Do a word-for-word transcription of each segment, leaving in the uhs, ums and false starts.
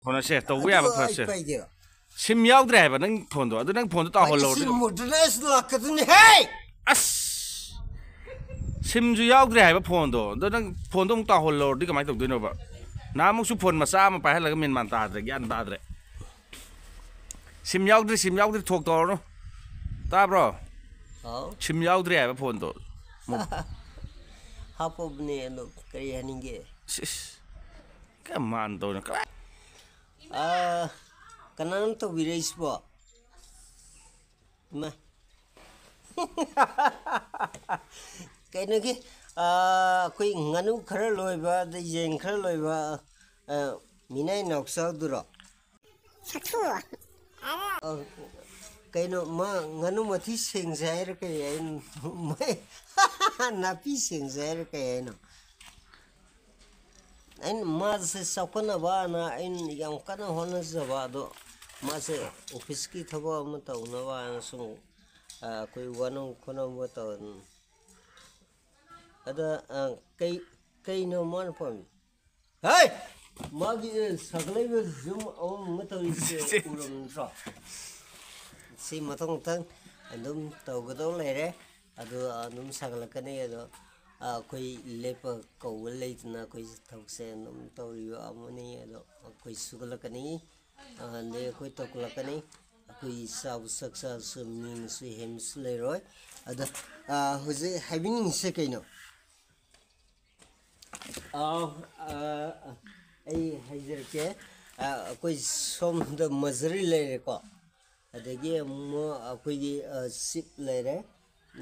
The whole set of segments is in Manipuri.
ꯐꯣꯟꯁꯦ ꯇꯧꯕ ꯌꯥꯕ ꯑꯗꯣ ꯑꯩ ꯐꯔꯁꯦ꯫ ꯄꯥꯏꯒꯦꯔꯣ? ꯁꯤꯝ ꯌꯥꯎꯗ꯭ꯔꯦ ꯍꯥꯏꯕ ꯅꯪ ꯐꯣꯟꯗꯣ, ꯑꯗꯨ ꯅꯪ ꯐꯣꯟꯗꯣ ꯇꯧꯍꯜꯂꯧꯔꯗꯤ꯫ ꯁꯤꯝ ꯃꯨꯠꯇꯅ ꯑꯩꯁꯨ ꯂꯥꯛꯀꯗꯣꯏꯅꯤ ꯍꯦ! ꯑꯁ, ꯁꯤꯝꯁꯨ ꯌꯥꯎꯗ꯭ꯔꯦ ꯍꯥꯏꯕ ꯐꯣꯟꯗꯣ, ꯑꯗꯣ ꯅꯪ ꯐꯣꯟꯗꯣ ꯑꯃꯨꯛ ꯇꯧꯍꯜꯂꯧꯔꯗꯤ ꯀꯃꯥꯏꯅ ꯇꯧꯗꯣꯏꯅꯣꯕ? ꯅꯍꯥꯟꯃꯨꯛꯁꯨ ꯐꯣꯟ ꯃꯆꯥ ꯑꯃ ꯄꯥꯏꯍꯜꯂꯒ ꯃꯦꯟ ꯃꯥꯟ ꯇꯥꯗ꯭ꯔꯦ, ꯒ꯭ꯌꯥꯟ ꯇꯥꯗ꯭ꯔꯦ꯫ ꯁꯤꯝ ꯌꯥꯎꯗ꯭ꯔꯦ, ꯁꯤꯝ ꯌꯥꯎꯗ꯭ꯔꯦ, ꯊꯣꯛ ꯇꯧꯔꯅꯨ, ꯇꯥꯕ꯭ꯔꯣ? ꯍꯥꯎ, ꯁꯤꯝ ꯌꯥꯎꯗ꯭ꯔꯦ ꯍꯥꯏꯕ ꯐꯣꯟꯗꯣ꯫ ꯍꯥꯞꯄꯕꯅꯦ ꯑꯗꯣ ꯀꯔꯤ ꯍꯥꯏꯅꯤꯡꯒꯦ? ꯁꯤꯁ, ꯀꯃꯥꯟ ꯇꯧꯅ ꯀꯔꯥꯏ? ꯑꯥ, ꯀꯅꯥꯅꯣ ꯇꯧꯕꯤꯔꯛꯏꯁꯤꯕꯣ? ꯏꯃꯥ꯫ ꯀꯩꯅꯣꯒꯤ, ꯑꯥ, ꯑꯩꯈꯣꯏ ꯉꯥꯅꯨ ꯈꯔ ꯂꯣꯏꯕ, ꯑꯗꯩ ꯌꯦꯟ ꯈꯔ ꯂꯣꯏꯕ, ꯑꯥ, ꯃꯤꯅꯥꯏ ꯅꯥꯎꯆꯥꯗꯨꯔꯣ? ꯑꯥ, ꯀꯩꯅꯣ, ꯃꯥ ꯉꯥꯅꯨ ꯃꯊꯤ ꯁꯦꯡꯁꯦ ꯍꯥꯏꯔ ꯀꯩ ꯍꯥꯏꯅꯣ? ꯅꯥꯄꯤ ꯁꯦꯡꯁꯦ ꯍꯥꯏꯔ ꯀꯩ ꯍꯥꯏꯅꯣ? ꯑꯩꯅ ꯃꯥꯁꯦ ꯆꯥꯎꯈꯠꯅꯕꯅ ꯑꯩꯅ ꯌꯥꯝ ꯀꯟꯅ ꯍꯣꯠꯅꯖꯕ ꯑꯗꯣ, ꯃꯥꯁꯦ ꯑꯣꯐꯤꯁꯀꯤ ꯊꯕꯛ ꯑꯃ ꯇꯧꯅꯕꯅ ꯁꯨꯝ, ꯑ, ꯑꯩꯈꯣꯏ ꯋꯥꯅꯣꯝ ꯈꯣꯠꯅꯣꯝꯕ ꯇꯧ-, ꯑꯗ, ꯑ, ꯀꯩ, ꯀꯩꯅꯣ ꯃꯥꯅ ꯄꯥꯝꯃꯤ? ꯍꯩ! ꯃꯥꯒꯤ ꯁꯥꯒꯠꯂꯛꯏꯕ ꯌꯨꯝ ꯑꯃ ꯑꯃ ꯇꯧꯔꯤꯁꯦ ꯎꯔꯕ ꯅꯠꯇ꯭ꯔꯣ? ꯁꯤ ꯃꯊꯪ ꯃꯊꯪ ꯑꯗꯨꯝ ꯇꯧꯒꯗꯧ ꯂꯩꯔꯦ꯫ ꯑꯗꯨ ꯑꯗꯨꯝ ꯁꯥꯒꯠꯂꯛꯀꯅꯤ꯫ ꯑꯗꯣ ꯑꯩꯈꯣꯏ ꯂꯦꯞꯄ ꯀꯧꯕ ꯂꯩꯇꯅ ꯑꯩꯈꯣꯏ ꯊꯕꯛꯁꯦ ꯑꯗꯨꯝ ꯇꯧꯔꯤꯕ ꯑꯃꯅꯤ꯫ ꯑꯗꯣ ꯑꯩꯈꯣꯏ ꯁꯨꯒꯠꯂꯛꯀꯅꯤ, ꯑꯗꯩ ꯑꯩꯈꯣꯏ ꯇꯧꯈꯠꯂꯛꯀꯅꯤ꯫ ꯑꯩꯈꯣꯏ ꯆꯥꯕ ꯁꯛ ꯆꯥꯕꯁꯨ ꯃꯤꯅꯁꯨ ꯍꯦꯟꯕꯁꯨ ꯂꯩꯔꯣꯏ꯫ ꯑꯗꯣ ꯍꯧꯖꯤꯛ ꯍꯥꯏꯕꯤꯅꯤꯡꯉꯤꯁꯦ ꯀꯩꯅꯣ? ꯑꯥꯎ, ꯑꯥ, ꯑꯩ ꯍꯥꯏꯖꯔꯛꯀꯦ꯫ ꯑꯥ, ꯑꯩꯈꯣꯏ ꯁꯣꯝꯗ ꯃꯖꯔꯤ ꯂꯩꯔꯦꯀꯣ, ꯑꯗꯒꯤ ꯑꯃꯨꯛ ꯑꯩꯈꯣꯏꯒꯤ, ꯑꯥ, ꯆꯤꯞ ꯂꯩꯔꯦ,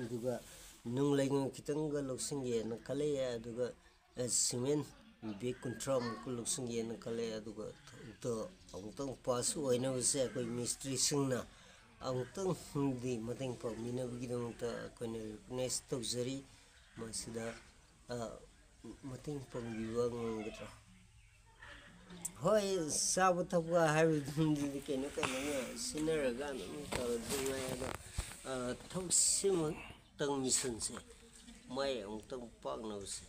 ꯑꯗꯨꯒ ꯅꯨꯡ ꯂꯩꯉꯣꯏ ꯈꯤꯇꯪꯒ ꯂꯧꯁꯤꯟꯒꯦꯅ ꯈꯜꯂꯛꯑꯦ, ꯑꯗꯨꯒ, ꯑꯥ, ꯁꯤꯃꯦꯟ ꯕꯦꯒ ꯀꯨꯟꯊ꯭ꯔꯥꯃꯨꯛꯀ ꯂꯧꯁꯤꯟꯒꯦꯅ ꯈꯜꯂꯛꯑꯦ, ꯑꯗꯨꯒ ꯊꯕꯛꯇꯣ ꯑꯃꯨꯛꯇꯪ ꯄꯥꯁ ꯑꯣꯏꯅꯕꯁꯦ ꯑꯩꯈꯣꯏ ꯃꯤꯁꯇ꯭ꯔꯤꯁꯤꯡꯅ ꯑꯃꯨꯛꯇꯪꯗꯤ ꯃꯇꯦꯡ ꯄꯥꯡꯕꯤꯅꯕꯒꯤꯗꯃꯛꯇ ꯑꯩꯈꯣꯏꯅ ꯔꯤꯀ꯭ꯋꯦꯁ ꯇꯧꯖꯔꯤ꯫ ꯃꯁꯤꯗ, ꯑ, ꯃꯇꯦꯡ ꯄꯥꯡꯕꯤꯕ ꯉꯝꯒꯗ꯭ꯔꯥ? ꯍꯣꯏ, ꯆꯥꯕ ꯊꯛꯄ ꯍꯥꯏꯕꯗꯨꯗꯤ ꯀꯩꯅꯣ ꯀꯩꯅꯣꯅ ꯁꯤꯟꯅꯔꯒ ꯑꯗꯨꯝ ꯇꯧꯔꯁꯨ ꯌꯥꯏ, ꯑꯗꯣ, ꯑ, ꯊꯕꯛꯁꯤꯃꯛꯇꯪ ꯃꯤꯁꯟꯁꯦ ꯃꯥꯏ ꯑꯃꯨꯛꯇꯪ ꯄꯥꯛꯅꯕꯁꯦ꯫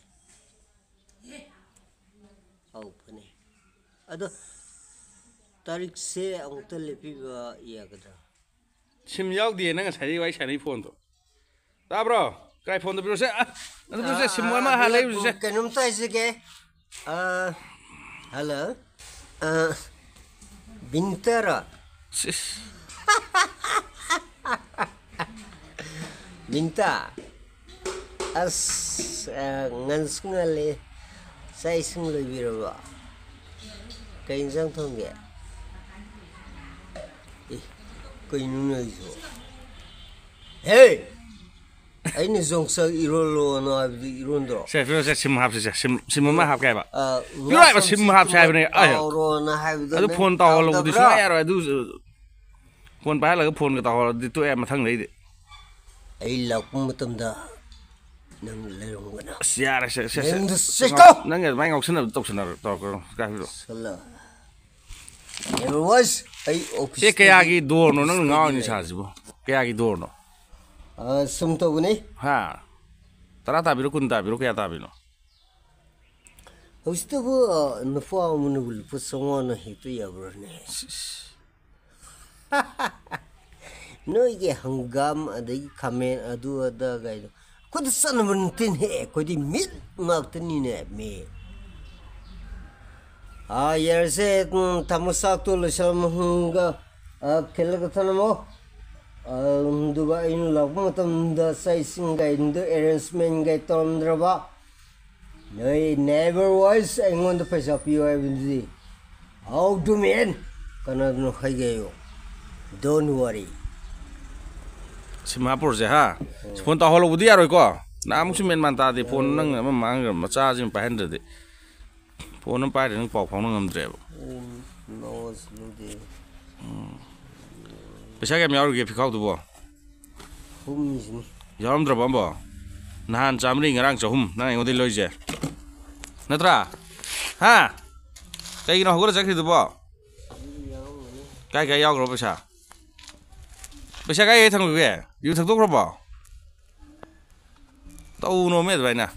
ꯑꯧ, ꯐꯅꯤ꯫ ꯑꯗꯣ ꯇꯥꯔꯤꯛꯁꯦ ꯑꯃꯨꯛꯇ ꯂꯦꯞꯄꯤꯕ ꯌꯥꯒꯗ꯭ꯔꯥ? ꯁꯤꯝ ꯌꯥꯎꯗꯦ ꯅꯪ ꯉꯁꯥꯏꯗꯒꯤ ꯋꯥꯔꯤ ꯁꯥꯟꯅꯩ ꯐꯣꯟꯗꯣ꯫ ꯇꯥꯕ꯭ꯔꯣ? ꯀꯥꯏ ꯐꯣꯟꯗꯣ ꯄꯤꯔꯣꯁꯦ? ꯑ, ꯑꯗꯨ ꯄꯤꯔꯣꯁꯦ, ꯁꯤꯝ ꯑꯃ ꯍꯥꯟꯅ ꯂꯩꯔꯨꯁꯦ꯫ ꯀꯩꯅꯣꯝꯇ ꯍꯥꯏꯖꯒꯦ꯫ ꯑ, ꯍꯜꯂꯣ꯫ ꯑ, ꯕꯤꯅꯤꯇꯔꯣ? ꯁꯤꯁ꯫ ꯕꯤꯅꯤꯇꯥ꯫ ꯑꯁ, ꯑ, ꯉꯟꯁꯨ ꯉꯜꯂꯤ꯫ ꯆꯥꯛ ꯏꯁꯤꯡ ꯂꯣꯏꯕꯤꯔꯕꯣ? ꯀꯩ ꯏꯟꯁꯥꯡ ꯊꯣꯡꯒꯦ? ꯑꯦ, ꯀꯩꯅꯣꯅꯦ ꯑꯩꯁꯨ? ꯍꯦ! ꯑꯩꯅ ꯌꯣꯡꯆꯥꯛ ꯏꯔꯣꯜꯂꯣꯅ ꯍꯥꯏꯕꯗꯤ ꯏꯔꯣꯟꯗ꯭ꯔꯣ? ꯁꯦ, ꯄꯤꯔꯣ, ꯁꯦ, ꯁꯤꯝ ꯍꯥꯞꯁꯤ, ꯁꯦ꯫ ꯁꯤꯝ, ꯁꯤꯝ ꯑꯃ ꯍꯥꯞꯀꯦ ꯍꯥꯏꯕ꯫ ꯑ, ꯄꯤꯔꯣ ꯍꯥꯏꯕ, ꯁꯤꯝ ꯍꯥꯞꯁꯦ ꯍꯥꯏꯕꯅꯦ꯫ ꯑꯌꯣ꯫ ꯇꯥꯎꯔꯣꯅ ꯍꯥꯏꯕꯗꯣ ꯑꯗꯨ ꯅꯪ ꯐꯣꯟ ꯇꯧꯍꯜꯂꯧꯕꯗꯤ ꯇꯥꯎꯗꯕ꯭ꯔꯥ? ꯁꯨꯡꯌꯥ ꯌꯥꯔꯣꯏ꯫ ꯑꯗꯨ ꯐꯣꯟ ꯄꯥꯏꯍꯜꯂꯒ ꯐꯣꯟꯒ ꯇꯧꯍꯜꯂꯗꯤ ꯇꯣꯛꯑꯦ ꯃꯊꯪꯗꯩꯗꯤ꯫ ꯑꯩ ꯂꯥꯛꯄ ꯃꯇꯝꯗ ꯅꯪ ꯂꯩꯔꯝꯒꯅ꯫ ꯑꯁ, ꯌꯥꯔꯦ, ꯁꯦ, ꯁꯦ, ꯁꯦ꯫ ꯅꯪꯗ ꯆꯠꯀꯣ! ꯅꯪꯒꯤ ꯑꯗꯨꯃꯥꯏꯅ ꯉꯥꯎꯁꯟꯅꯕꯗꯣ ꯇꯧꯁꯟꯅꯔꯣ, ꯇꯧꯔꯛꯀꯅꯨ꯫ ꯀꯥꯏ ꯄꯤꯔꯣ? ꯁꯜꯂꯥ꯫ Never was ꯑꯩ ꯑꯣꯐꯤꯁ ꯁꯦ, ꯀꯌꯥꯒꯤ ꯗꯣꯔꯅꯣ ꯅꯪꯅ ꯉꯥꯎꯔꯤ ꯅꯤꯁꯥꯁꯤꯕꯣ? ꯀꯌꯥꯒꯤ ꯗꯣꯔꯅꯣ? ꯑ, ꯁꯨꯝ ꯇꯧꯕꯅꯤ꯫ ꯍꯥ? ꯇꯔꯥ ꯇꯥꯕꯤꯔꯣ, ꯀꯨꯟ ꯇꯥꯕꯤꯔꯣ, ꯀꯌꯥ ꯇꯥꯕꯤꯅꯣ? ꯍꯧꯖꯤꯛꯇꯕꯨ, ꯑ, ꯅꯨꯄꯥ ꯑꯃꯅꯕꯨ ꯂꯨꯄꯥ ꯆꯥꯝꯃꯉꯥꯅ ꯍꯦꯛꯇ ꯌꯥꯕ꯭ꯔꯥꯅꯦ? ꯅꯣꯏꯒꯤ ꯍꯪꯒꯥꯝ ꯑꯗꯒꯤ ꯈꯥꯃꯦꯟ ꯑꯗꯨ ꯑꯗꯥ ꯀꯥꯏꯗꯣ ꯑꯩꯈꯣꯏꯗ ꯆꯠꯅꯕ ꯅꯠꯇꯦꯅꯦꯍꯦ, ꯑꯩꯈꯣꯏꯗꯤ ꯃꯤꯠ ꯉꯥꯛꯇꯅꯤꯅꯦ ꯃꯤ꯫ ꯑꯥ, ꯌꯥꯔꯁꯦ, ꯎꯝ, ꯊꯝꯃꯣ, ꯆꯥꯛꯇꯣ ꯂꯣꯏꯁꯤꯜꯂꯝꯃꯒ, ꯑꯥ, ꯈꯤꯜꯂꯒ ꯊꯝꯂꯝꯃꯣ꯫ ꯑꯥ, ꯑꯗꯨꯒ ꯑꯩꯅ ꯂꯥꯛꯄ ꯃꯇꯝꯗ ꯆꯥꯛ ꯏꯁꯤꯡ ꯀꯩꯗꯣ ꯑꯦꯔꯦꯟꯖꯃꯦꯟ ꯀꯩ ꯇꯧꯔꯝꯗ꯭ꯔꯕ, ꯅꯣꯏ neighbor wise ꯑꯩꯉꯣꯟꯗ ꯄꯩꯁꯥ ꯄꯤꯌꯨ ꯍꯥꯏꯕꯗꯨꯗꯤ꯫ How do mean? ꯀꯅꯥꯗꯅꯣ ꯍꯥꯏꯒꯦꯌꯣ꯫ Don't worry꯫ ꯁꯤꯝ ꯍꯥꯞꯄꯨꯔꯁꯦ, ꯍꯥ? ꯐꯣꯟ ꯇꯧꯍꯜꯂꯧꯕꯗꯤ ꯌꯥꯔꯣꯏꯀꯣ? ꯅꯍꯥꯟꯃꯨꯛꯁꯨ ꯃꯦꯟ ꯃꯥꯟ ꯇꯥꯗꯦ꯫ ꯐꯣꯟ ꯅꯪ ꯑꯃ ꯃꯥꯡꯈ꯭ꯔ ꯃꯆꯥꯁꯤꯡ ꯄꯥꯏꯍꯟꯗ꯭ꯔꯗꯤ꯫ ꯐꯣꯟ ꯑꯃ ꯄꯥꯏꯗ꯭ꯔꯗꯤ ꯅꯪ ꯄꯥꯎ ꯐꯥꯎꯅ ꯉꯝꯗ꯭ꯔꯦꯕ꯫ ꯅꯣꯁ ꯂꯨꯗꯦ꯫ ꯄꯩꯁꯥ ꯀꯌꯥꯝ ꯌꯥꯎꯔꯤꯒꯦ ꯐꯤꯈꯥꯎꯗꯨꯕꯣ? ꯍꯨꯝꯁꯤꯅꯤ꯫ ꯌꯥꯎꯔꯝꯗ꯭ꯔꯕ ꯑꯝꯕꯣ? ꯅꯍꯥꯟ ꯆꯥꯝꯃꯔꯤ, ꯉꯔꯥꯡ ꯆꯍꯨꯝ, ꯅꯪ ꯑꯩꯉꯣꯟꯗꯩ ꯂꯧꯔꯤꯁꯦ꯫ ꯅꯠꯇ꯭ꯔꯥ? ꯍꯥ? ꯀꯩꯒꯤꯅꯣ ꯍꯧꯒꯠꯂ ꯆꯠꯈ꯭ꯔꯤꯗꯨꯕꯣ? ꯀꯥꯏ ꯀꯥꯏ ꯌꯥꯎꯈ꯭ꯔꯕ ꯄꯩꯁꯥ? ꯄꯩꯁꯥ ꯀꯥꯏ ꯀꯥꯏ ꯊꯝꯈ꯭ꯔꯒꯦ? ꯌꯨ ꯊꯛꯇꯣꯛꯈ꯭ꯔꯕꯣ? ꯇꯧꯅꯣꯃꯦ ꯑꯗꯨꯃꯥꯏꯅ꯫